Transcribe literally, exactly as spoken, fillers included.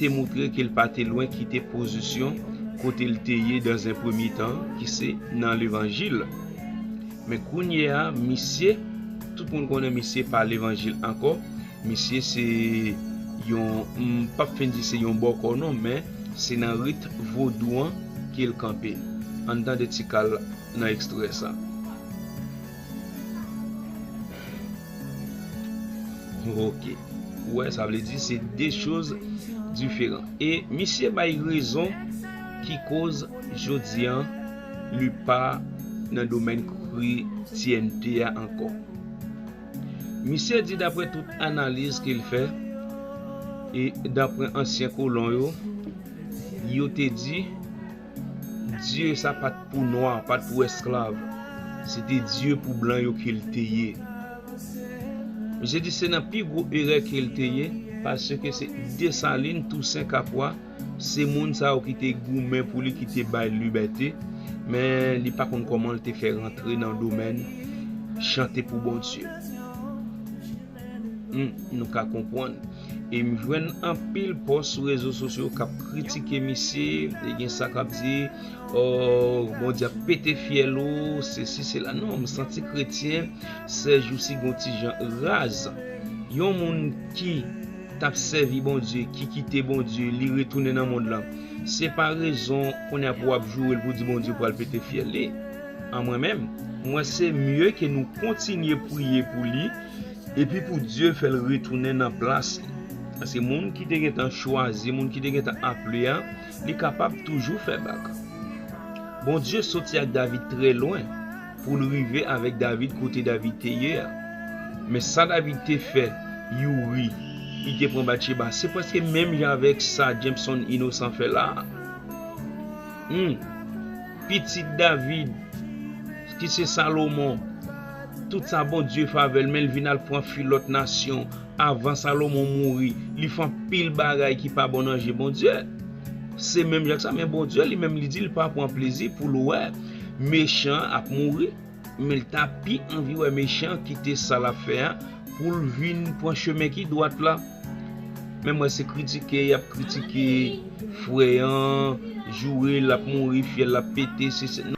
te moutre ke l pa te lwen kite pozisyon kote l te ye dans un premier temps, ki se nan levanjil. Men kounye a, misye, tout moun konnen misye pa levanjil ankò. Misye se yon, m p ap fin di se yon bòkò non, men se nan rit vodou an ke l kanpe. Ann tande ti kal nan ekstrè sa. Ok. Ou wè, sa vle di se de choz diferan. E misye bay rezon ki koz jodi an li pa nan domèn kretyènte a ankò. Misye di, daprè tout analiz ke l fè, e daprè ansyen kolon yo, yo te di Dye sa pa t pou nwa, pa t pou esklav. Se te Dye pou blan yo ke l te ye. Misye di se nan pi gwo erè ke l te ye, paske se Desalin, Tousen, Kapwa, se moun sa yo ki te goumen pou li, ki te bay libète, men li pa konn kòman l te fè rantre nan domèn chante pou Bondye. Hmm, nou ka konprann. E m jwenn anpil pòs sou rezo sosyo k ap kritike misye, e gen sa k ap di, oh, Bondye ap pete fyèl ou, sesi, sela. Non, m santi kretyen sèjousi gon ti jan raz. Yon moun ki t ap sèvi Bondye, ki kite Bondye, li retounen nan mond lan, se pa rezon kounye a pou w ap joure l pou di Bondye pral pete fyèl li. An mwen menm, m wè se mye ke nou kontinye priye pou li, epi pou Dye fè l retounen nan plas li. Paske moun ki te gentan chwazi, moun ki te gentan aple a, li kapab toujou fè bak. Bondye soti ak David trè lwen pou l rive avèk David kote David te ye a. Men sa David te fè Youri, li te pran Batcheba, se prèske menm jan avèk sa Jameson Inosan fè la a. Hmm. Pitit David, ki se Salomon, tout sa Bondye fè avè l, men l vin al pran fi lòt nasyon. Avan Salomon mouri, li fè anpil bagay ki pa bon nan je Bondye. Se menm jan sa, men Bondye li menm li di li pa pran plezi pou l wè mechan ap mouri, men l ta pi anvi wè mechan kite sa l ap fè a pou l vin pran chemen ki dwat la. Men mwen se kritike y ap kritike frè an, joure l ap mouri, fyèl l ap pete, se, se,